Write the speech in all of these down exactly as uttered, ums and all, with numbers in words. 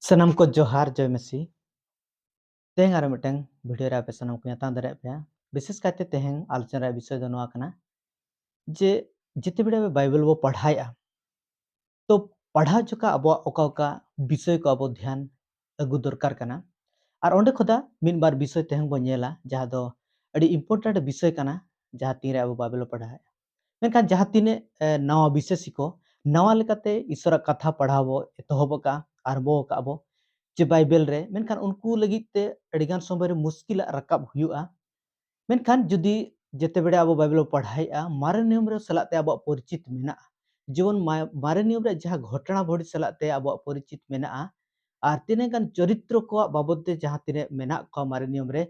ᱥᱟᱱᱟᱢ ᱠᱚ ᱡᱚᱦᱟᱨ, ᱡᱚᱭ ᱢᱟᱹᱥᱤ᱾ ᱛᱮᱦᱮᱧ ᱟᱨᱚ ᱢᱤᱫᱴᱟᱝ ᱵᱷᱤᱰᱤᱭᱳ ᱨᱮ ᱟᱯᱮ ᱥᱟᱱᱟᱢ ᱠᱚ ᱧᱟᱯᱟᱢ ᱫᱟᱲᱮᱭᱟᱜ ᱯᱮᱭᱟ᱾ ᱵᱤᱥᱮᱥ ᱠᱟᱭᱛᱮ ᱛᱮᱦᱮᱧ ᱟᱞᱳᱪᱚᱱᱟ ᱨᱮᱭᱟᱜ ᱵᱤᱥᱚᱭ ᱫᱚ ᱱᱚᱣᱟ ᱠᱟᱱᱟ ᱡᱮ ᱡᱮᱛᱮ ᱵᱮᱲᱟ ᱵᱟᱭᱵᱮᱞ ᱵᱚ ᱯᱟᱲᱦᱟᱣᱮᱫᱼᱟ, ᱛᱚ ᱯᱟᱲᱦᱟᱣ ᱡᱚᱠᱷᱟ ᱟᱵᱚᱣᱟᱜ ᱚᱠᱟ ᱚᱠᱟ ᱵᱤᱥᱚᱭ ᱠᱚ ᱟᱵᱚ ᱫᱷᱮᱭᱟᱱ ᱟᱹᱜᱩ ᱫᱚᱨᱠᱟᱨ ᱠᱟᱱᱟ᱾ ᱟᱨ ᱚᱸᱰᱮ ᱠᱷᱚᱱᱟᱜ ᱢᱤᱫ ᱵᱟᱨ ᱵᱤᱥᱚᱭ ᱛᱮᱦᱮᱧ ᱵᱚ ᱧᱮᱞᱟ, ᱡᱟᱦᱟᱸ ᱫᱚ ᱟᱹᱰᱤ ᱤᱢᱯᱚᱨᱴᱮᱱᱴ ᱵᱤᱥᱚᱭ ᱠᱟᱱᱟ, ᱡᱟᱦᱟᱸ ᱛᱤᱱᱨᱮ ᱟᱵᱚ ᱵᱟᱭᱵᱮᱞ ᱵᱚ ᱯᱟᱲᱦᱟᱣᱮᱫᱼᱟ᱾ ᱢᱮᱱᱠᱷᱟᱱ ᱡᱟᱦᱟᱸ ᱛᱤᱱᱟᱹᱜ ᱮ, ᱱᱟᱣᱟ ᱵᱤᱥᱥᱟᱹᱥᱤ ᱠᱚ ᱱᱟᱣᱟ ᱞᱮᱠᱟᱛᱮ ᱤᱥᱚᱨᱟᱜ ᱠᱟᱛᱷᱟ ᱯᱟᱲᱦᱟᱣ ᱵᱚ ᱮᱛᱚᱦᱚᱵ ᱟᱠᱟᱫᱼᱟ, ᱟᱨᱟᱢᱵᱚ ᱟᱠᱟᱫᱼᱟ ᱵᱚ ᱡᱮ ᱵᱟᱭᱵᱮᱞ ᱨᱮ, ᱢᱮᱱᱠᱷᱟᱱ ᱩᱱᱠᱩ ᱞᱟᱹᱜᱤᱫ ᱛᱮ ᱟᱹᱰᱤᱜᱟᱱ ᱥᱚᱢᱚᱭ ᱨᱮ ᱢᱩᱥᱠᱤᱞᱟᱜ ᱨᱟᱠᱟᱵ ᱦᱩᱭᱩᱜᱼᱟ᱾ ᱢᱮᱱᱠᱷᱟᱱ ᱡᱩᱫᱤ ᱡᱮᱛᱮ ᱵᱮᱲᱟ ᱟᱵᱚ ᱵᱟᱭᱵᱮᱞ ᱵᱚ ᱯᱟᱲᱦᱟᱣᱮᱫᱼᱟ, ᱢᱟᱨᱮ ᱱᱤᱭᱚᱢ ᱨᱮ ᱥᱟᱞᱟᱜ ᱛᱮ ᱟᱵᱚᱣᱟᱜ ᱯᱚᱨᱤᱪᱤᱛ ᱢᱮᱱᱟᱜᱼᱟ, ᱡᱮᱢᱚᱱ ᱢᱟ-, ᱢᱟᱨᱮ ᱱᱤᱭᱚᱢ ᱨᱮ ᱡᱟᱦᱟᱸ ᱜᱷᱚᱴᱚᱱᱟ ᱵᱷᱚᱲᱤ ᱥᱟᱞᱟᱜ ᱛᱮ ᱟᱵᱚᱣᱟᱜ ᱯᱚᱨᱤᱪᱤᱛ ᱢᱮᱱᱟᱜᱼᱟ, ᱟᱨ ᱛᱤᱱᱟᱹᱜ ᱜᱟᱱ ᱪᱚᱨᱤᱛᱨᱚ ᱠᱚᱣᱟᱜ ᱵᱟᱵᱚᱛ ᱛᱮ ᱡᱟᱦᱟᱸ ᱛᱤᱱᱟᱹᱜ ᱢᱮᱱᱟᱜ ᱠᱚᱣᱟ ᱢᱟᱨᱮ ᱱᱤᱭᱚᱢ ᱨᱮ,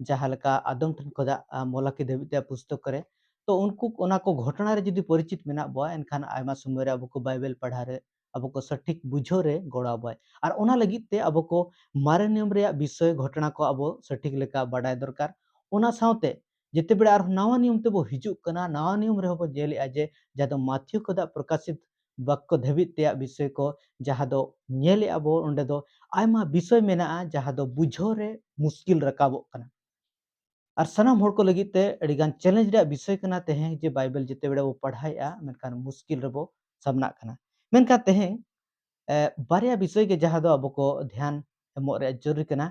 ᱡᱟᱦᱟᱸ ᱞᱮᱠᱟ ᱟᱫᱚᱢ ᱴᱷᱮᱱ ᱠᱷᱚᱱᱟᱜ, ᱟ, ᱢᱚᱞᱟᱠᱤ ᱫᱷᱟᱹᱵᱤᱡ ᱛᱮ ᱯᱩᱥᱛᱚᱠ ᱠᱚᱨᱮ, ᱛᱚ ᱩᱱᱠᱩ ᱚᱱᱟ ᱠᱚ ᱜᱷᱚᱴᱚᱱᱟ ᱨᱮ ᱡᱩᱫᱤ ᱯᱚᱨᱤᱪᱤᱛ ᱢᱮᱱᱟᱜ ᱵᱚᱣᱟ, ᱮᱱᱠᱷᱟᱱ ᱟᱭᱢᱟ ᱥᱚᱢᱚᱭ ᱨᱮ ᱟᱵᱚ ᱠᱚ ᱵᱟᱭᱵᱮᱞ ᱯᱟᱲᱦᱟᱣ ᱨᱮ ᱟᱵᱚ ᱠᱚ ᱥᱚᱴᱷᱤᱠ ᱵᱩᱡᱷᱟᱹᱣ ᱨᱮ ᱜᱚᱲᱚ ᱟᱵᱚᱣᱟᱭ᱾ ᱟᱨ ᱚᱱᱟ ᱞᱟᱹᱜᱤᱫ ᱛᱮ ᱟᱵᱚ ᱠᱚ ᱢᱟᱨᱮ ᱱᱤᱭᱚᱢ ᱨᱮᱭᱟᱜ ᱵᱤᱥᱚᱭ ᱜᱷᱚᱴᱚᱱᱟ ᱠᱚ ᱟᱵᱚ ᱥᱚᱴᱷᱤᱠ ᱞᱮᱠᱟ ᱵᱟᱰᱟᱭ ᱫᱚᱨᱠᱟᱨ᱾ ᱚᱱᱟ ᱥᱟᱶᱛᱮ ᱡᱮᱛᱮ ᱵᱮᱲᱟ ᱟᱨᱦᱚᱸ ᱱᱟᱣᱟ ᱱᱤᱭᱚᱢ ᱛᱮᱵᱚ ᱦᱤᱡᱩᱜ ᱠᱟᱱᱟ, ᱱᱟᱣᱟ ᱱᱤᱭᱚᱢ ᱨᱮᱦᱚᱸ ᱵᱚ ᱧᱮᱞᱮᱜᱼᱟ ᱡᱮ ᱡᱟᱦᱟᱸ ᱫᱚ ᱢᱟᱛᱷᱤᱭᱚ ᱠᱷᱚᱱᱟᱜ ᱯᱨᱚᱠᱟᱥᱤᱛ ᱵᱟᱠᱠᱚ ᱫᱷᱟᱹᱵᱤᱡ ᱛᱮᱭᱟᱜ ᱵᱤᱥᱚᱭ ᱠᱚ ᱡᱟᱦᱟᱸ ᱫᱚ ᱧᱮᱞᱮᱜᱼᱟ ᱵᱚ, ᱚᱸᱰᱮ ᱫᱚ ᱟᱭᱢᱟ ᱵᱤᱥᱚᱭ ᱢᱮᱱᱟᱜᱼᱟ ᱡᱟᱦᱟᱸ ᱫᱚ ᱵᱩᱡᱷᱟᱹᱣ ᱨᱮ ᱢᱩᱥᱠᱤᱞ ᱨᱟᱠᱟᱵᱚᱜ ᱠᱟᱱᱟ᱾ ᱟᱨ ᱥᱟᱱᱟᱢ ᱦᱚᱲ ᱠᱚ ᱞᱟᱹᱜᱤᱫ ᱛᱮ ᱟᱹᱰᱤᱜᱟᱱ ᱪᱮᱞᱮᱧᱡᱽ ᱨᱮᱭᱟᱜ ᱵᱤᱥᱚᱭ ᱠᱟᱱᱟ ᱛᱮᱦᱮᱧ, ᱡᱮ ᱵᱟᱭᱵᱮᱞ ᱡᱮᱛᱮ ᱵᱮᱲᱟ ᱵᱚ ᱯᱟᱲᱦᱟᱣᱮᱫᱼᱟ, ᱢᱮᱱᱠᱷᱟᱱ ᱢᱩᱥᱠᱤᱞ ᱨᱮᱵᱚ ᱥᱟᱢᱱᱟᱜ ᱠᱟᱱᱟ᱾ ᱢᱮᱱᱠᱷᱟᱱ ᱛᱮᱦᱮᱧ, ᱮ, ᱵᱟᱨᱭᱟ ᱵᱤᱥᱚᱭ ᱜᱮ ᱡᱟᱦᱟᱸ ᱫᱚ ᱟᱵᱚ ᱠᱚ ᱫᱷᱮᱭᱟᱱ ᱮᱢᱚᱜ ᱨᱮᱭᱟᱜ ᱡᱚᱨᱩᱨᱤ ᱠᱟᱱᱟ᱾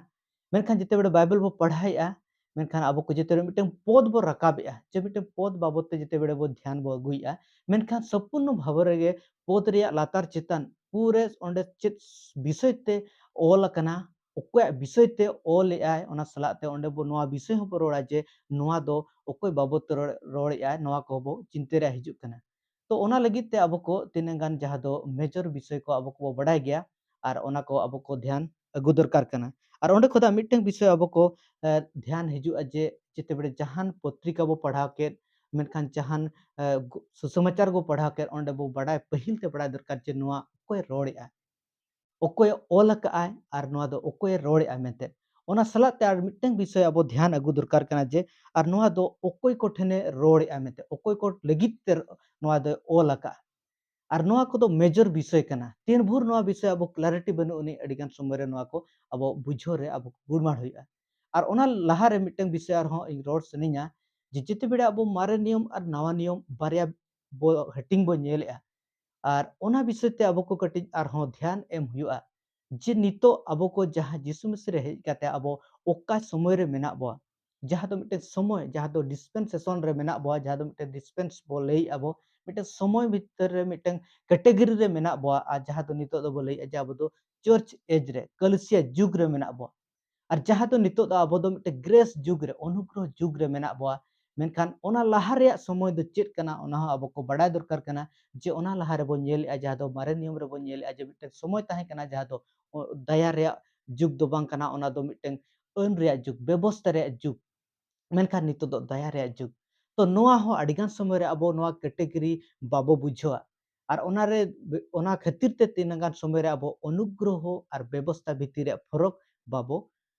ᱢᱮᱱᱠᱷᱟᱱ ᱡᱮᱛᱮ ᱵᱮᱲᱟ ᱵᱟᱭᱵᱮᱞ ᱵᱚ ᱯᱟᱲᱦᱟᱣᱮᱫᱼᱟ, ᱢᱮᱱᱠᱷᱟᱱ ᱟᱵᱚ ᱠᱚ ᱡᱮᱛᱮ ᱵᱮᱲᱟ ᱢᱤᱫᱴᱟᱝ ᱯᱚᱫ ᱵᱚ ᱨᱟᱠᱟᱵᱮᱜᱼᱟ, ᱡᱮ ᱢᱤᱫᱴᱟᱝ ᱯᱚᱫ ᱵᱟᱵᱚᱛ ᱛᱮ ᱡᱮᱛᱮ ᱵᱮᱲᱟ ᱵᱚ ᱫᱷᱮᱭᱟᱱ ᱵᱚ ᱟᱹᱜᱩᱭᱮᱫᱼᱟ, ᱢᱮᱱᱠᱷᱟᱱ ᱥᱚᱢᱯᱩᱨᱱᱚ ᱵᱷᱟᱵᱮ ᱨᱮᱜᱮ ᱯᱚᱫ ᱨᱮᱭᱟᱜ ᱞᱟᱛᱟᱨ ᱪᱮᱛᱟᱱ ᱯᱩᱨᱟᱹ ᱚᱸᱰᱮ ᱪᱮᱫ ᱵᱤᱥᱚᱭ ᱛᱮ ᱚᱞ ᱟᱠᱟᱱᱟ, ᱚᱠᱚᱭᱟᱜ ᱵᱤᱥᱚᱭ ᱛᱮ ᱚᱞ ᱮᱫᱟᱭ, ᱚᱱᱟ ᱥᱟᱞᱟᱜ ᱛᱮ ᱚᱸᱰᱮ ᱵᱚ ᱱᱚᱣᱟ ᱵᱤᱥᱚᱭ ᱦᱚᱸᱵᱚ ᱨᱚᱲᱟ ᱡᱮ ᱱᱚᱣᱟ ᱫᱚ ᱚᱠᱚᱭ ᱵᱟᱵᱚᱛ ᱛᱮ ᱨᱚᱲ, ᱨᱚᱲᱮᱫᱼᱟᱭ, ᱱᱚᱣᱟ ᱠᱚᱦᱚᱸ ᱵᱚ ᱪᱤᱱᱛᱟᱹ ᱨᱮᱭᱟᱜ ᱦᱤᱡᱩᱜ ᱠᱟᱱᱟ᱾ ᱛᱚ ᱚᱱᱟ ᱞᱟᱹᱜᱤᱫ ᱛᱮ ᱟᱵᱚ ᱠᱚ ᱛᱤᱱᱟᱹᱜ ᱜᱟᱱ ᱡᱟᱦᱟᱸ ᱫᱚ ᱢᱮᱡᱚᱨ ᱵᱤᱥᱚᱭ ᱠᱚ ᱟᱵᱚ ᱠᱚᱵᱚ ᱵᱟᱰᱟᱭ ᱜᱮᱭᱟ, ᱟᱨ ᱚᱱᱟ ᱠᱚ ᱟᱵᱚ ᱠᱚ ᱫᱷᱮᱭᱟᱱ ᱟᱹᱜᱩ ᱫᱚᱨᱠᱟᱨ ᱠᱟᱱᱟ᱾ ᱟᱨ ᱚᱸᱰᱮ ᱠᱷᱚᱱᱟᱜ ᱢᱤᱫᱴᱟᱝ ᱵᱤᱥᱚᱭ ᱟᱵᱚ ᱠᱚ, ᱮ, ᱫᱷᱮᱭᱟᱱ ᱦᱤᱡᱩᱜᱼᱟ ᱡᱮ ᱡᱮᱛᱮ ᱵᱮᱲᱮ ᱡᱟᱦᱟᱱ ᱯᱚᱛᱨᱤᱠᱟ ᱵᱚ ᱯᱟᱲᱦᱟᱣ ᱠᱮᱫ, ᱢᱮᱱᱠᱷᱟᱱ ᱡᱟᱦᱟᱱ, ᱮ, ᱜᱚ-, ᱥᱩᱥᱚᱢᱟᱪᱟᱨ ᱵᱚ ᱯᱟᱲᱦᱟᱣ ᱠᱮᱫ, ᱚᱸᱰᱮ ᱵᱚ ᱵᱟᱰᱟᱭ, ᱯᱟᱹᱦᱤᱞ ᱛᱮ ᱵᱟᱰᱟᱭ ᱫᱚᱨᱠᱟᱨ ᱡᱮ ᱱᱚᱣᱟ ᱚᱠᱚᱭ ᱨᱚᱲᱮᱜᱼᱟ, ᱚᱠᱚᱭᱮ ᱚᱞ ᱟᱠᱟᱫᱼᱟᱭ ᱟᱨ ᱱᱚᱣᱟ ᱫᱚ ᱚᱠᱚᱭᱮ ᱨᱚᱲᱮᱜᱼᱟ ᱢᱮᱱᱛᱮ᱾ ᱚᱱᱟ ᱥᱟᱞᱟᱜ ᱛᱮ ᱟᱨ ᱢᱤᱫᱴᱟᱝ ᱵᱤᱥᱚᱭ ᱟᱵᱚ ᱫᱷᱮᱭᱟᱱ ᱟᱹᱜᱩ ᱫᱚᱨᱠᱟᱨ ᱠᱟᱱᱟ ᱡᱮ ᱟᱨ ᱱᱚᱣᱟ ᱫᱚ ᱚᱠᱚᱭ ᱠᱚ ᱴᱷᱮᱱᱮ ᱨᱚᱲᱮᱜᱼᱟ ᱢᱮᱱᱛᱮ, ᱚᱠᱚᱭ ᱠᱚ ᱞᱟᱹᱜᱤᱫ ᱛᱮ ᱱᱚᱣᱟ ᱫᱚᱭ ᱚᱞ ᱟᱠᱟᱫᱼᱟ᱾ ᱟᱨ ᱱᱚᱣᱟ ᱠᱚᱫᱚ ᱢᱮᱡᱚᱨ ᱵᱤᱥᱚᱭ ᱠᱟᱱᱟ᱾ ᱛᱤᱱ ᱵᱷᱳᱨ ᱱᱚᱣᱟ ᱵᱤᱥᱚᱭ ᱟᱵᱚ ᱠᱞᱟᱨᱤᱴᱤ ᱵᱟᱹᱱᱩᱜ ᱟᱹᱱᱤᱡ, ᱟᱹᱰᱤ ᱜᱟᱱ ᱥᱚᱢᱚᱭ ᱨᱮ ᱱᱚᱣᱟ ᱠᱚ ᱟᱵᱚ ᱵᱩᱡᱷᱟᱹᱣ ᱨᱮ ᱟᱵᱚ ᱠᱚ ᱜᱩᱲᱢᱟᱲ ᱦᱩᱭᱩᱜᱼᱟ᱾ ᱟᱨ ᱚᱱᱟ ᱞᱟᱦᱟ ᱨᱮ ᱢᱤᱫᱴᱟᱝ ᱵᱤᱥᱚᱭ ᱟᱨᱦᱚᱸ ᱤᱧ ᱨᱚᱲ ᱥᱟᱱᱟᱧᱟ ᱡᱮ ᱡᱮᱛᱮ ᱵᱮᱲᱟ ᱟᱵᱚ ᱢᱟᱨᱮ ᱱᱤᱭᱚᱢ ᱟᱨ ᱱᱟᱣᱟ ᱱᱤᱭᱚᱢ ᱵᱟᱨᱭᱟ ᱵᱚ ᱦᱟᱹᱴᱤᱧ ᱵᱚ ᱧᱮᱞᱮᱜᱼᱟ, ᱟᱨ ᱚᱱᱟ ᱵᱤᱥᱚᱭ ᱛᱮ ᱟᱵᱚ ᱠᱚ ᱠᱟᱹᱴᱤᱡ ᱟᱨᱦᱚᱸ ᱫᱷᱮᱭᱟᱱ ᱮᱢ ᱦᱩᱭᱩᱜᱼᱟ ᱡᱮ ᱱᱤᱛᱚᱜ ᱟᱵᱚ ᱠᱚ ᱡᱟᱦᱟᱸ ᱡᱤᱥᱩ ᱢᱤᱥᱤ ᱨᱮ ᱦᱮᱡ ᱠᱟᱛᱮ ᱟᱵᱚ ᱚᱠᱟ ᱥᱚᱢᱚᱭ ᱨᱮ ᱢᱮᱱᱟᱜ ᱵᱚᱣᱟ, ᱡᱟᱦᱟᱸ ᱫᱚ ᱢᱤᱫᱴᱮᱱ ᱥᱚᱢᱚᱭ, ᱡᱟᱦᱟᱸ ᱫᱚ ᱰᱤᱥᱯᱮᱱᱥᱮᱥᱚᱱ ᱨᱮ ᱢᱮᱱᱟᱜ ᱵᱚᱣᱟ, ᱡᱟᱦᱟᱸ ᱫᱚ ᱢᱤᱫᱴᱮᱱ ᱰᱤᱥᱯᱮᱱᱥ ᱵᱚ ᱞᱟᱹᱭᱮᱫᱼᱟ ᱵᱚ, ᱢᱤᱫᱴᱮᱱ ᱥᱚᱢᱚᱭ ᱵᱷᱤᱛᱟᱹᱨ ᱨᱮ ᱢᱤᱫᱴᱮᱱ ᱠᱮᱴᱮᱜᱚᱨᱤ ᱨᱮ ᱢᱮᱱᱟᱜ ᱵᱚᱣᱟ, ᱟᱨ ᱡᱟᱦᱟᱸ ᱫᱚ ᱱᱤᱛᱚᱜ ᱫᱚᱵᱚ ᱞᱟᱹᱭᱮᱫᱼᱟ ᱡᱮ ᱟᱵᱚ ᱫᱚ ᱪᱟᱨᱪ ᱮᱡᱽ ᱨᱮ, ᱠᱟᱹᱞᱤᱥᱤᱭᱟ ᱡᱩᱜᱽ ᱨᱮ ᱢᱮᱱᱟᱜ ᱵᱚᱣᱟ᱾ ᱟᱨ ᱡᱟᱦᱟᱸ ᱫᱚ ᱱᱤᱛᱚᱜ ᱫᱚ ᱟᱵᱚ ᱫᱚ ᱢᱤᱫᱴᱮᱱ ᱜᱨᱮᱥ ᱡᱩᱜᱽ ᱨᱮ, ᱚᱱᱩᱜᱨᱚᱦᱚ ᱡᱩᱜᱽ ᱨᱮ ᱢᱮᱱᱟᱜ ᱵᱚᱣᱟ᱾ ᱢᱮᱱᱠᱷᱟᱱ ᱚᱱᱟ ᱞᱟᱦᱟ ᱨᱮᱭᱟᱜ ᱥᱚᱢᱚᱭ ᱫᱚ ᱪᱮᱫ ᱠᱟᱱᱟ, ᱚᱱᱟ ᱦᱚᱸ ᱟᱵᱚ ᱠᱚ ᱵᱟᱰᱟᱭ ᱫᱚᱨᱠᱟᱨ ᱠᱟᱱᱟ᱾ ᱡᱮ ᱚᱱᱟ ᱞᱟᱦᱟ ᱨᱮᱵᱚᱱ ᱧᱮᱞᱮᱜᱼᱟ, ᱡᱟᱦᱟᱸ ᱫᱚ ᱢᱟᱨᱮ ᱱᱤᱭᱚᱢ ᱨᱮᱵᱚᱱ ᱧᱮᱞᱮᱜᱼᱟ, ᱡᱮ ᱢᱤᱫᱴᱮᱱ ᱥᱚᱢᱚᱭ ᱛᱟᱦᱮᱸ ᱠᱟᱱᱟ, ᱡᱟᱦᱟᱸ ᱫᱚ, ᱚ, ᱫᱟᱭᱟ ᱨᱮᱭᱟᱜ ᱡᱩᱜᱽ ᱫᱚ ᱵᱟᱝ ᱠᱟᱱᱟ, ᱚᱱᱟ ᱫᱚ ᱢᱤᱫᱴᱮᱱ ᱟᱹᱱ ᱨᱮᱭᱟᱜ ᱡᱩᱜᱽ, ᱵᱮᱵᱚᱥᱛᱟ ᱨᱮᱭᱟᱜ ᱡᱩᱜᱽ᱾ ᱢᱮᱱᱠᱷᱟᱱ ᱱᱤᱛᱚᱜ ᱫᱚ ᱫᱟᱭᱟ ᱨᱮᱭᱟᱜ ᱡᱩᱜᱽ᱾ ᱛᱚ ᱱᱚᱣᱟ ᱦᱚᱸ ᱟᱹᱰᱤᱜᱟᱱ ᱥᱚᱢᱚᱭ ᱨᱮ ᱟᱵᱚ ᱱᱚᱣᱟ ᱠᱮᱴᱮᱜᱚᱨᱤ ᱵᱟᱵᱚ ᱵᱩᱡᱷᱟᱹᱣᱟ᱾ ᱟᱨ ᱚᱱᱟᱨᱮ, ᱚᱱᱟ ᱠᱷᱟᱹᱛᱤᱨ ᱛᱮ ᱛᱤᱱᱟᱹᱜ ᱜᱟᱱ ᱥᱚᱢᱚᱭ ᱨᱮ ᱟᱵᱚ ᱚᱱᱩᱜᱨᱚᱦᱚ ᱟᱨ ᱵᱮᱵᱚᱥᱛᱟ ᱵᱷᱤᱛᱤᱨ ᱨᱮᱭᱟᱜ ᱯᱷᱚᱨᱚᱠ ᱵᱟᱵᱚ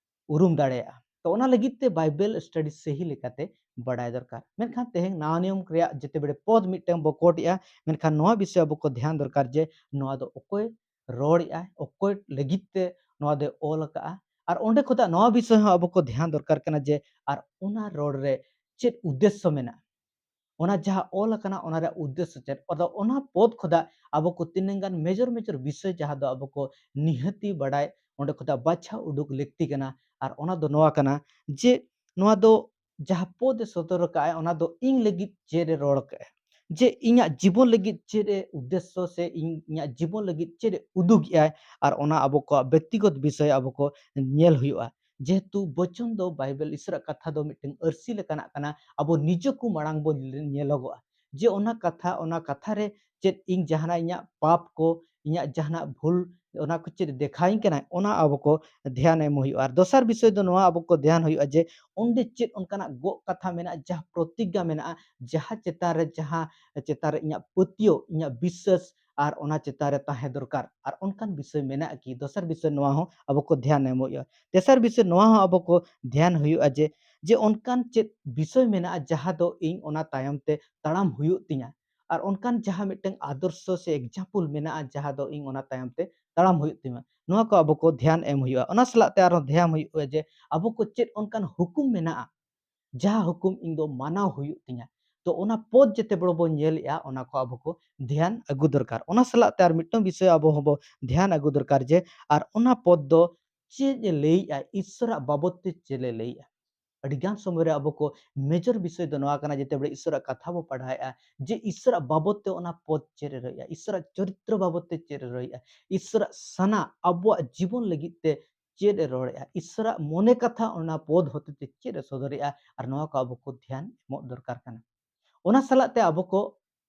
ᱩᱨᱩᱢ ᱫᱟᱲᱮᱭᱟᱜᱼᱟ᱾ ᱛᱚ ᱚᱱᱟ ᱞᱟᱹᱜᱤᱫ ᱛᱮ ᱵᱟᱭᱵᱮᱞ ᱥᱴᱟᱰᱤ ᱥᱟᱹᱦᱤ ᱞᱮᱠᱟᱛᱮ ᱵᱟᱰᱟᱭ ᱫᱚᱨᱠᱟᱨ᱾ ᱢᱮᱱᱠᱷᱟᱱ ᱛᱮᱦᱮᱧ ᱱᱟᱣᱟ ᱱᱤᱭᱚᱢ ᱨᱮᱭᱟᱜ ᱡᱮᱛᱮ ᱵᱮᱲᱮ ᱯᱚᱫ ᱢᱤᱫᱴᱟᱝ ᱵᱚ ᱠᱳᱴ ᱮᱜᱼᱟ, ᱢᱮᱱᱠᱷᱟᱱ ᱱᱚᱣᱟ ᱵᱤᱥᱚᱭ ᱟᱵᱚ ᱠᱚ ᱫᱷᱮᱭᱟᱱ ᱫᱚᱨᱠᱟᱨ ᱡᱮ ᱱᱚᱣᱟ ᱫᱚ ᱚᱠᱚᱭ ᱨᱚᱲᱮᱜᱼᱟᱭ, ᱚᱠᱚᱭ ᱞᱟᱹᱜᱤᱫ ᱛᱮ ᱱᱚᱣᱟ ᱫᱚᱭ ᱚᱞ ᱟᱠᱟᱜᱼᱟ᱾ ᱟᱨ ᱚᱸᱰᱮ ᱠᱷᱚᱱᱟᱜ ᱱᱚᱣᱟ ᱵᱤᱥᱚᱭ ᱦᱚᱸ ᱟᱵᱚ ᱠᱚ ᱫᱷᱮᱭᱟᱱ ᱫᱚᱨᱠᱟᱨ ᱠᱟᱱᱟ ᱡᱮ ᱟᱨ ᱚᱱᱟ ᱨᱚᱲ ᱨᱮ ᱪᱮᱫ ᱩᱫᱽᱫᱮᱥᱥᱚ ᱢᱮᱱᱟᱜᱼᱟ, ᱚᱱᱟ ᱡᱟᱦᱟᱸ ᱚᱞ ᱟᱠᱟᱱᱟ ᱚᱱᱟ ᱨᱮᱭᱟᱜ ᱩᱫᱽᱫᱮᱥᱥᱚ ᱪᱮᱫ? ᱟᱫᱚ ᱚᱱᱟ ᱯᱚᱫ ᱠᱷᱚᱱᱟᱜ ᱟᱵᱚ ᱠᱚ ᱛᱤᱱᱟᱹᱝ ᱜᱟᱱ ᱢᱮᱡᱚᱨ ᱢᱮᱡᱚᱨ ᱵᱤᱥᱚᱭ ᱡᱟᱦᱟᱸ ᱫᱚ ᱟᱵᱚ ᱠᱚ ᱱᱤᱦᱟᱹᱛᱤ ᱵᱟᱰᱟᱭ, ᱚᱸᱰᱮ ᱠᱷᱚᱱᱟᱜ ᱵᱟᱪᱷᱟᱣ ᱩᱰᱩᱠ ᱞᱟᱹᱠᱛᱤ ᱠᱟᱱᱟ᱾ ᱟᱨ ᱚᱱᱟ ᱫᱚ ᱱᱚᱣᱟ ᱠᱟᱱᱟ ᱡᱮ ᱱᱚᱣᱟ ᱫᱚ ᱡᱟᱦᱟᱸ ᱯᱚᱫ ᱮ ᱥᱚᱫᱚᱨ ᱟᱠᱟᱫᱼᱟᱭ, ᱚᱱᱟ ᱫᱚ ᱤᱧ ᱞᱟᱹᱜᱤᱫ ᱪᱮᱫ ᱮ ᱨᱚᱲ ᱟᱠᱟᱫᱼᱟ, ᱡᱮ ᱤᱧᱟᱹᱜ ᱡᱤᱵᱚᱱ ᱞᱟᱹᱜᱤᱫ ᱪᱮᱫ ᱮ ᱩᱫᱽᱫᱮᱥᱥᱚ ᱥᱮ ᱤᱧ, ᱤᱧᱟᱹᱜ ᱡᱤᱵᱚᱱ ᱞᱟᱹᱜᱤᱫ ᱪᱮᱫ ᱮ ᱩᱫᱩᱜ ᱮᱜᱼᱟᱭ, ᱟᱨ ᱚᱱᱟ ᱟᱵᱚ ᱠᱚᱣᱟᱜ ᱵᱮᱠᱛᱤᱜᱚᱛ ᱵᱤᱥᱚᱭ ᱟᱵᱚ ᱠᱚ ᱧᱮᱞ ᱦᱩᱭᱩᱜᱼᱟ᱾ ᱡᱮᱦᱮᱛᱩ ᱵᱚᱪᱚᱱ ᱫᱚ ᱵᱟᱭᱵᱮᱞ ᱤᱥᱚᱨᱟᱜ ᱠᱟᱛᱷᱟ ᱫᱚ ᱢᱤᱫᱴᱟᱝ ᱟᱹᱨᱥᱤ ᱞᱮᱠᱟᱱᱟᱜ ᱠᱟᱱᱟ, ᱟᱵᱚ ᱱᱤᱡᱮ ᱠᱚ ᱢᱟᱲᱟᱝ ᱵᱚᱱ ᱧᱮᱞᱚᱜᱚᱜᱼᱟ ᱡᱮ ᱚᱱᱟ ᱠᱟᱛᱷᱟ, ᱚᱱᱟ ᱠᱟᱛᱷᱟ ᱨᱮ ᱪᱮᱫ ᱤᱧ ᱡᱟᱦᱟᱱᱟᱜ ᱤᱧᱟᱹᱜ ᱯᱟᱯ ᱠᱚ, ᱤᱧᱟᱹᱜ ᱡᱟᱦᱟᱱᱟᱜ ᱵᱷᱩᱞ, ᱚᱱᱟ ᱠᱚ ᱪᱮᱫ ᱫᱮᱠᱷᱟᱣᱤᱧ ᱠᱟᱱᱟᱭ, ᱚᱱᱟ ᱟᱵᱚ ᱠᱚ ᱫᱷᱮᱭᱟᱱ ᱮᱢ ᱦᱩᱭᱩᱜᱼᱟ᱾ ᱟᱨ ᱫᱚᱥᱟᱨ ᱵᱤᱥᱚᱭ ᱫᱚ ᱱᱚᱣᱟ ᱟᱵᱚ ᱠᱚ ᱫᱷᱮᱭᱟᱱ ᱦᱩᱭᱩᱜᱼᱟ ᱡᱮ ᱚᱸᱰᱮ ᱪᱮᱫ ᱚᱱᱠᱟᱱᱟᱜ ᱜᱚᱜ ᱠᱟᱛᱷᱟ ᱢᱮᱱᱟᱜᱼᱟ, ᱡᱟᱦᱟᱸ ᱯᱨᱚᱛᱤᱜᱽᱜᱟ ᱢᱮᱱᱟᱜᱼᱟ, ᱡᱟᱦᱟᱸ ᱪᱮᱛᱟᱱ ᱨᱮ, ᱡᱟᱦᱟᱸ ᱪᱮᱛᱟᱱ ᱨᱮ ᱤᱧᱟᱹᱜ ᱯᱟᱹᱛᱭᱟᱹᱣ, ᱤᱧᱟᱹᱜ ᱵᱤᱥᱥᱟᱹᱥ, ᱟᱨ ᱚᱱᱟ ᱪᱮᱛᱟᱱ ᱨᱮ ᱛᱟᱦᱮᱸ ᱫᱚᱨᱠᱟᱨ, ᱟᱨ ᱚᱱᱠᱟᱱ ᱵᱤᱥᱚᱭ ᱢᱮᱱᱟᱜᱼᱟ ᱠᱤ? ᱫᱚᱥᱟᱨ ᱵᱤᱥᱚᱭ ᱱᱚᱣᱟ ᱦᱚᱸ ᱟᱵᱚ ᱠᱚ ᱫᱷᱮᱭᱟᱱ ᱮᱢ ᱦᱩᱭᱩᱜᱼᱟ᱾ ᱛᱮᱥᱟᱨ ᱵᱤᱥᱚᱭ ᱱᱚᱣᱟ ᱦᱚᱸ ᱟᱵᱚ ᱠᱚ ᱫᱷᱮᱭᱟᱱ ᱦᱩᱭᱩᱜᱼᱟ ᱡᱮ, ᱡᱮ ᱚᱱᱠᱟᱱ ᱪᱮᱫ ᱵᱤᱥᱚᱭ ᱢᱮᱱᱟᱜᱼᱟ ᱡᱟᱦᱟᱸ ᱫᱚ ᱤᱧ ᱚᱱᱟ ᱛᱟᱭᱚᱢ ᱛᱮ ᱛᱟᱲᱟᱢ ᱦᱩᱭᱩᱜ ᱛᱤᱧᱟ, ᱟᱨ ᱚᱱᱠᱟᱱ ᱡᱟᱦᱟᱸ ᱢᱤᱫᱴᱟᱝ ᱟᱫᱚᱨᱥᱚ ᱥᱮ example ᱢᱮᱱᱟᱜᱼᱟ, ᱡᱟᱦᱟᱸ ᱫᱚ ᱤᱧ ᱚᱱᱟ ᱛᱟᱭᱚᱢ ᱛᱮ ᱛᱟᱲᱟᱢ ᱦᱩᱭᱩᱜ ᱛᱤᱧᱟ᱾ ᱱᱚᱣᱟ ᱠᱚ ᱟᱵᱚ ᱠᱚ ᱫᱷᱮᱭᱟᱱ ᱮᱢ ᱦᱩᱭᱩᱜᱼᱟ᱾ ᱚᱱᱟ ᱥᱟᱞᱟᱜ ᱛᱮ ᱟᱨᱦᱚᱸ ᱫᱷᱮᱭᱟᱱ ᱦᱩᱭᱩᱜᱼᱟ ᱡᱮ ᱟᱵᱚ ᱠᱚ ᱪᱮᱫ ᱚᱱᱠᱟᱱ ᱦᱩᱠᱩᱢ ᱢᱮᱱᱟᱜᱼᱟ, ᱡᱟᱦᱟᱸ ᱦᱩᱠᱩᱢ ᱤᱧ ᱫᱚ ᱢᱟᱱᱟᱣ ᱦᱩᱭᱩᱜ ᱛᱤᱧᱟ᱾ ᱛᱚ ᱚᱱᱟ ᱯᱚᱫ ᱡᱮᱛᱮ ᱵᱮᱲᱮ ᱵᱚᱱ ᱧᱮᱞᱮᱜᱼᱟ, ᱚᱱᱟ ᱠᱚ ᱟᱵᱚ ᱠᱚ ᱫᱷᱮᱭᱟᱱ ᱟᱹᱜᱩ ᱫᱚᱨᱠᱟᱨ᱾ ᱚᱱᱟ ᱥᱟᱞᱟᱜ ᱛᱮ ᱟᱨ ᱢᱤᱫᱴᱟᱝ ᱵᱤᱥᱚᱭ ᱟᱵᱚ ᱦᱚᱸᱵᱚ ᱫᱷᱮᱭᱟᱱ ᱟᱹᱜᱩ ᱫᱚᱨᱠᱟᱨ ᱡᱮ ᱟᱨ ᱚᱱᱟ ᱯᱚᱫ ᱫᱚ ᱪᱮᱫ ᱮ ᱞᱟᱹᱭᱮᱜᱼᱟ, ᱤᱥᱥᱚᱨᱟᱜ ᱵᱟᱵᱚᱫ ᱛᱮ ᱪᱮᱫ ᱮ ᱞᱟᱹᱭᱮᱜᱼᱟ᱾ ᱟᱹᱰᱤ ᱜᱟᱱ ᱥᱚᱢᱚᱭ ᱨᱮ ᱟᱵᱚ ᱠᱚ ᱢᱮᱡᱚᱨ ᱵᱤᱥᱚᱭ ᱫᱚ ᱱᱚᱣᱟ ᱠᱟᱱᱟ, ᱡᱮᱛᱮ ᱵᱮᱲᱮ ᱤᱥᱥᱚᱨᱟᱜ ᱠᱟᱛᱷᱟ ᱵᱚ ᱯᱟᱲᱦᱟᱣᱮᱜᱼᱟ, ᱡᱮ ᱤᱥᱥᱚᱨᱟᱜ ᱵᱟᱵᱚᱫ ᱛᱮ ᱚᱱᱟ ᱯᱚᱫ ᱪᱮᱫ ᱮ ᱨᱚᱲᱮᱜᱼᱟ, ᱤᱥᱥᱚᱨᱟᱜ ᱪᱚᱨᱤᱛᱨᱚ ᱵᱟᱵᱚᱫ ᱛᱮ ᱪᱮᱫ ᱮ ᱨᱚᱲᱮᱜᱼᱟ, ᱤᱥᱥᱚᱨᱟᱜ ᱥᱟᱱᱟ ᱟᱵᱚᱣᱟᱜ ᱡᱤᱵᱚᱱ ᱞᱟᱹᱜᱤᱫ ᱛᱮ ᱪᱮᱫ ᱮ ᱨᱚᱲᱮᱜᱼᱟ, ᱤᱥᱥᱚᱨᱟᱜ ᱢᱚᱱᱮ ᱠᱟᱛᱷᱟ ᱚᱱᱟ ᱯᱚᱫ ᱦᱚᱛᱮ ᱛᱮ ᱪᱮᱫ ᱮ ᱥᱚᱫᱚᱨᱮᱜᱼᱟ, ᱟᱨ ᱱᱚᱣᱟ ᱠᱚ ᱟᱵᱚ ᱠᱚ ᱫᱷᱮᱭᱟᱱ ᱮᱢᱚᱜ ᱫᱚᱨᱠᱟᱨ ᱠᱟᱱᱟ᱾ ᱚᱱᱟ ᱥᱟᱞᱟᱜ ᱛᱮ ᱟᱵᱚ ᱠᱚ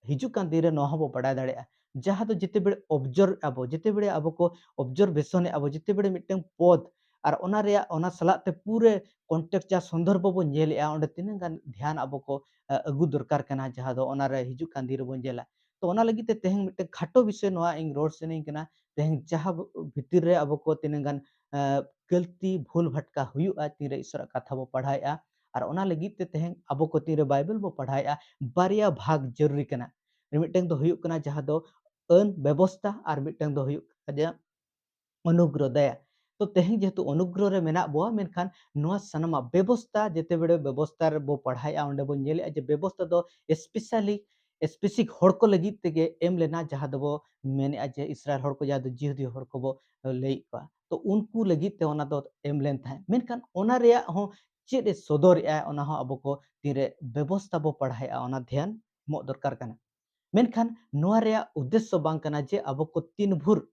ᱦᱤᱡᱩᱜ ᱠᱟᱱ ᱫᱤᱱ ᱨᱮ ᱱᱚᱣᱟ ᱦᱚᱸᱵᱚ ᱵᱟᱰᱟᱭ ᱫᱟᱲᱮᱭᱟᱜᱼᱟ, ᱡᱟᱦᱟᱸ ᱫᱚ ᱡᱮᱛᱮ ᱵᱮᱲᱮ ᱚᱵᱡᱚᱨ ᱟᱵᱚ, ᱡᱮᱛᱮ ᱵᱮᱲᱮ ᱟᱵᱚ ᱠᱚ ᱚᱵᱡᱟᱨᱵᱷᱮᱥᱚᱱ ᱮᱫ ᱟᱵᱚ, ᱡᱮᱛᱮ ᱵᱮᱲᱮ ᱢᱤᱫᱴᱟᱝ ᱯᱚᱫ ᱟᱨ ᱚᱱᱟ ᱨᱮᱭᱟᱜ, ᱚᱱᱟ ᱥᱟᱞᱟᱜ ᱛᱮ ᱯᱩᱨᱟᱹ ᱠᱚᱱᱴᱮᱠᱥᱴ ᱡᱟᱦᱟᱸ ᱥᱚᱱᱫᱚᱨᱵᱷ ᱵᱚ ᱧᱮᱞᱮᱜᱼᱟ, ᱚᱸᱰᱮ ᱛᱤᱱᱟᱹᱜ ᱜᱟᱱ ᱫᱷᱮᱭᱟᱱ ᱟᱵᱚ ᱠᱚ, ᱟ, ᱟᱹᱜᱩ ᱫᱚᱨᱠᱟᱨ ᱠᱟᱱᱟ, ᱡᱟᱦᱟᱸ ᱫᱚ ᱚᱱᱟ ᱨᱮ ᱦᱤᱡᱩᱜ ᱠᱟᱱ ᱫᱤᱱ ᱨᱮᱵᱚᱱ ᱧᱮᱞᱟ᱾ ᱛᱚ ᱚᱱᱟ ᱞᱟᱹᱜᱤᱫ ᱛᱮ ᱛᱮᱦᱮᱧ ᱢᱤᱫᱴᱟᱝ ᱠᱷᱟᱴᱚ ᱵᱤᱥᱚᱭ ᱱᱚᱣᱟ ᱤᱧ ᱨᱚᱲ ᱥᱟᱱᱟᱧ ᱠᱟᱱᱟ, ᱛᱮᱦᱮᱧ ᱡᱟᱦᱟᱸ ᱵᱷᱤᱛᱤᱨ ᱨᱮ ᱟᱵᱚ ᱠᱚ ᱛᱤᱱᱟᱹᱜ ᱜᱟᱱ, ᱟ, ᱜᱟᱹᱞᱛᱤ ᱵᱷᱩᱞ ᱵᱷᱟᱴᱠᱟ ᱦᱩᱭᱩᱜᱼᱟ, ᱛᱤᱱᱨᱮ ᱤᱥᱥᱚᱨᱟᱜ ᱠᱟᱛᱷᱟ ᱵᱚ ᱯᱟᱲᱦᱟᱣᱮᱫᱼᱟ, ᱟᱨ ᱚᱱᱟ ᱞᱟᱹᱜᱤᱫ ᱛᱮ ᱛᱮᱦᱮᱧ ᱟᱵᱚ ᱠᱚ ᱛᱤᱱᱨᱮ ᱵᱟᱭᱵᱮᱞ ᱵᱚ ᱯᱟᱲᱦᱟᱣᱮᱫᱼᱟ, ᱵᱟᱨᱭᱟ ᱵᱷᱟᱜᱽ ᱡᱟᱹᱨᱩᱨᱤ ᱠᱟᱱᱟ᱾ ᱢᱤᱫᱴᱟᱝ ᱫᱚ ᱦᱩᱭᱩᱜ ᱠᱟᱱᱟ ᱡᱟᱦᱟᱸ ᱫᱚ ᱟᱹᱱ ᱵᱮᱵᱚᱥᱛᱟ, ᱟᱨ ᱢᱤᱫᱴᱟᱝ ᱫᱚ ᱦᱩᱭᱩᱜ ᱠᱟᱱᱟ ᱚᱱᱩᱜᱨᱚᱦᱚ, ᱫᱟᱭᱟ᱾ ᱛᱚ ᱛᱮᱦᱮᱧ ᱡᱮᱦᱮᱛᱩ ᱚᱱᱩᱜᱨᱚᱦᱚ ᱨᱮ ᱢᱮᱱᱟᱜ ᱵᱚᱣᱟ, ᱢᱮᱱᱠᱷᱟᱱ ᱱᱚᱣᱟ ᱥᱟᱱᱟᱢᱟᱜ ᱵᱮᱵᱚᱥᱛᱟ, ᱡᱮᱛᱮ ᱵᱮᱲᱮ ᱵᱮᱵᱚᱥᱛᱟ ᱨᱮᱵᱚ ᱯᱟᱲᱦᱟᱣᱮᱫᱼᱟ, ᱚᱸᱰᱮ ᱵᱚᱱ ᱧᱮᱞᱮᱫᱼᱟ ᱡᱮ ᱵᱮᱵᱚᱥᱛᱟ ᱫᱚ specially specific ᱦᱚᱲ ᱠᱚ ᱞᱟᱹᱜᱤᱫ ᱛᱮᱜᱮ ᱮᱢ ᱞᱮᱱᱟ, ᱡᱟᱦᱟᱸ ᱫᱚᱵᱚ ᱢᱮᱱᱮᱫᱼᱟ ᱡᱮ ᱤᱥᱨᱟᱭᱮᱞ ᱦᱚᱲ ᱠᱚ, ᱡᱟᱦᱟᱸ ᱫᱚ ᱡᱤᱦᱩᱫᱤ ᱦᱚᱲ ᱠᱚᱵᱚ ᱞᱟᱹᱭᱮᱫ ᱠᱚᱣᱟ, ᱛᱚ ᱩᱱᱠᱩ ᱞᱟᱹᱜᱤᱫ ᱛᱮ ᱚᱱᱟ ᱫᱚ ᱮᱢ ᱞᱮᱱ ᱛᱟᱦᱮᱸᱫ᱾ ᱢᱮᱱᱠᱷᱟᱱ ᱚᱱᱟ ᱨᱮᱭᱟᱜ ᱦᱚᱸ ᱪᱮᱫ ᱮ ᱥᱚᱫᱚᱨᱮᱜᱼᱟ, ᱚᱱᱟ ᱦᱚᱸ ᱟᱵᱚ ᱠᱚ ᱛᱤᱱᱨᱮ ᱵᱮᱵᱚᱥᱛᱟ ᱵᱚ ᱯᱟᱲᱦᱟᱣᱮᱫᱼᱟ, ᱚᱱᱟ ᱫᱷᱮᱭᱟᱱ ᱮᱢᱚᱜ ᱫᱚᱨᱠᱟᱨ ᱠᱟᱱᱟ᱾ ᱢᱮᱱᱠᱷᱟᱱ ᱱᱚᱣᱟ ᱨᱮᱭᱟᱜ ᱩᱫᱽᱫᱮᱥᱥᱚ ᱵᱟᱝ ᱠᱟᱱᱟ ᱡᱮ ᱟᱵᱚ ᱠᱚ ᱛᱤᱱ ᱵᱷᱳᱨ,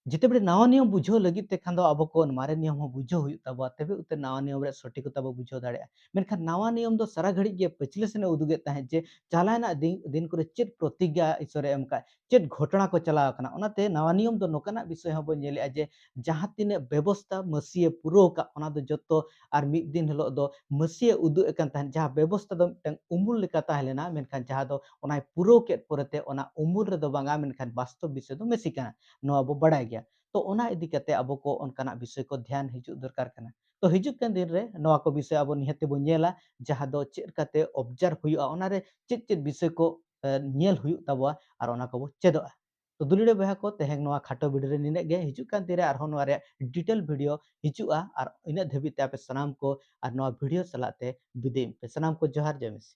ᱡᱮᱛᱮ ᱵᱮᱲᱮ ᱱᱟᱣᱟ ᱱᱤᱭᱚᱢ ᱵᱩᱡᱷᱟᱹᱣ ᱞᱟᱹᱜᱤᱫ ᱛᱮ ᱠᱷᱟᱱ ᱫᱚ ᱟᱵᱚ ᱠᱚ ᱢᱟᱨᱮ ᱱᱤᱭᱚᱢ ᱦᱚᱸ ᱵᱩᱡᱷᱟᱹᱣ ᱦᱩᱭᱩᱜ ᱛᱟᱵᱚᱣᱟ, ᱛᱚᱵᱮ ᱩᱛᱟᱹᱨ ᱱᱟᱣᱟ ᱱᱤᱭᱚᱢ ᱨᱮᱭᱟᱜ ᱥᱚᱴᱷᱤᱠᱚᱛᱟ ᱵᱚ ᱵᱩᱡᱷᱟᱹᱣ ᱫᱟᱲᱮᱭᱟᱜᱼᱟ᱾ ᱢᱮᱱᱠᱷᱟᱱ ᱱᱟᱣᱟ ᱱᱤᱭᱚᱢ ᱫᱚ ᱥᱟᱨᱟ ᱜᱷᱟᱹᱲᱤᱡ ᱜᱮ ᱯᱟᱹᱪᱷᱞᱟᱹ ᱥᱮᱱ ᱮ ᱩᱫᱩᱜᱮᱫ ᱛᱟᱦᱮᱸᱫ ᱡᱮ ᱪᱟᱞᱟᱣᱮᱱᱟᱜ ᱫᱤᱱ, ᱫᱤᱱ ᱠᱚᱨᱮ ᱪᱮᱫ ᱯᱨᱚᱛᱤᱜᱽᱜᱟ ᱤᱥᱚᱨᱮ ᱮᱢ ᱠᱟᱜ, ᱪᱮᱫ ᱜᱷᱚᱴᱚᱱᱟ ᱠᱚ ᱪᱟᱞᱟᱣ ᱟᱠᱟᱱᱟ᱾ ᱚᱱᱟᱛᱮ ᱱᱟᱣᱟ ᱱᱤᱭᱚᱢ ᱫᱚ ᱱᱚᱝᱠᱟᱱᱟᱜ ᱵᱤᱥᱚᱭ ᱦᱚᱸᱵᱚᱱ ᱧᱮᱞᱮᱜᱼᱟ ᱡᱮ ᱡᱟᱦᱟᱸ ᱛᱤᱱᱟᱹᱜ ᱵᱮᱵᱚᱥᱛᱟ ᱢᱟᱹᱥᱤᱭᱮ ᱯᱩᱨᱟᱹᱣ ᱟᱠᱟᱫ, ᱚᱱᱟ ᱫᱚ ᱡᱚᱛᱚ ᱟᱨ ᱢᱤᱫ ᱫᱤᱱ ᱦᱤᱞᱳᱜ ᱫᱚ ᱢᱟᱹᱥᱤᱭᱮ ᱩᱫᱩᱜ ᱮ ᱠᱟᱱ ᱛᱟᱦᱮᱸᱫ, ᱡᱟᱦᱟᱸ ᱵᱮᱵᱚᱥᱛᱟ ᱫᱚ ᱢᱤᱫᱴᱟᱝ ᱩᱢᱩᱞ ᱞᱮᱠᱟ ᱛᱟᱦᱮᱸ ᱞᱮᱱᱟ, ᱢᱮᱱᱠᱷᱟᱱ ᱡᱟᱦᱟᱸ ᱫᱚ ᱚᱱᱟᱭ ᱯᱩᱨᱟᱹᱣ ᱠᱮᱫ ᱯᱚᱨᱮᱛᱮ ᱚᱱᱟ ᱩᱢᱩᱞ ᱨᱮᱫᱚ ᱵᱟᱝᱟ, ᱢᱮᱱᱠᱷᱟᱱ ᱵᱟᱥᱛᱚᱵ ᱵᱤᱥᱚᱭ ᱫᱚ ᱢᱟᱹᱥᱤ ᱠᱟᱱᱟ, ᱱᱚᱣᱟ ᱵᱚ ᱵᱟᱲᱟᱭ ᱜᱮᱭᱟ᱾ ᱛᱚ ᱚᱱᱟ ᱤᱫᱤ ᱠᱟᱛᱮ ᱟᱵᱚ ᱠᱚ ᱚᱱᱠᱟᱱᱟᱜ ᱵᱤᱥᱚᱭ ᱠᱚ ᱫᱷᱮᱭᱟᱱ ᱦᱤᱡᱩᱜ ᱫᱚᱨᱠᱟᱨ ᱠᱟᱱᱟ᱾ ᱛᱚ ᱦᱤᱡᱩᱜ ᱠᱟᱱ ᱫᱤᱱ ᱨᱮ ᱱᱚᱣᱟ ᱠᱚ ᱵᱤᱥᱚᱭ ᱟᱵᱚ ᱱᱤᱦᱟᱹᱛ ᱛᱮᱵᱚᱱ ᱧᱮᱞᱟ, ᱡᱟᱦᱟᱸ ᱫᱚ ᱪᱮᱫ ᱞᱮᱠᱟᱛᱮ ᱚᱵᱡᱟᱨᱵᱷ ᱦᱩᱭᱩᱜᱼᱟ, ᱚᱱᱟᱨᱮ ᱪᱮᱫ ᱪᱮᱫ ᱵᱤᱥᱚᱭ ᱠᱚ ᱧᱮᱞ ᱦᱩᱭᱩᱜ ᱛᱟᱵᱚᱣᱟ ᱟᱨ ᱚᱱᱟ ᱠᱚᱵᱚ ᱪᱮᱫᱚᱜᱼᱟ᱾ ᱛᱚ ᱫᱩᱞᱟᱹᱲᱤᱭᱟᱹ ᱵᱚᱭᱦᱟ ᱠᱚ, ᱛᱮᱦᱮᱧ ᱱᱚᱣᱟ ᱠᱷᱟᱴᱚ video ᱨᱮ ᱱᱤᱱᱟᱹᱜ ᱜᱮ᱾ ᱦᱤᱡᱩᱜ ᱠᱟᱱ ᱫᱤᱱ ᱨᱮ ᱟᱨᱦᱚᱸ ᱱᱚᱣᱟ ᱨᱮᱭᱟᱜ detail video ᱦᱤᱡᱩᱜᱼᱟ᱾ ᱟᱨ ᱤᱱᱟᱹᱜ ᱫᱷᱟᱹᱵᱤᱡ ᱛᱮ ᱟᱯᱮ ᱥᱟᱱᱟᱢ ᱠᱚ ᱟᱨ ᱱᱚᱣᱟ video ᱥᱟᱞᱟᱜ ᱛᱮ ᱵᱤᱫᱟᱹᱭ ᱯᱮ᱾ ᱥᱟᱱᱟᱢ ᱠᱚ ᱡᱚᱦᱟᱨ, ᱡᱚᱭ ᱢᱤᱥᱤ᱾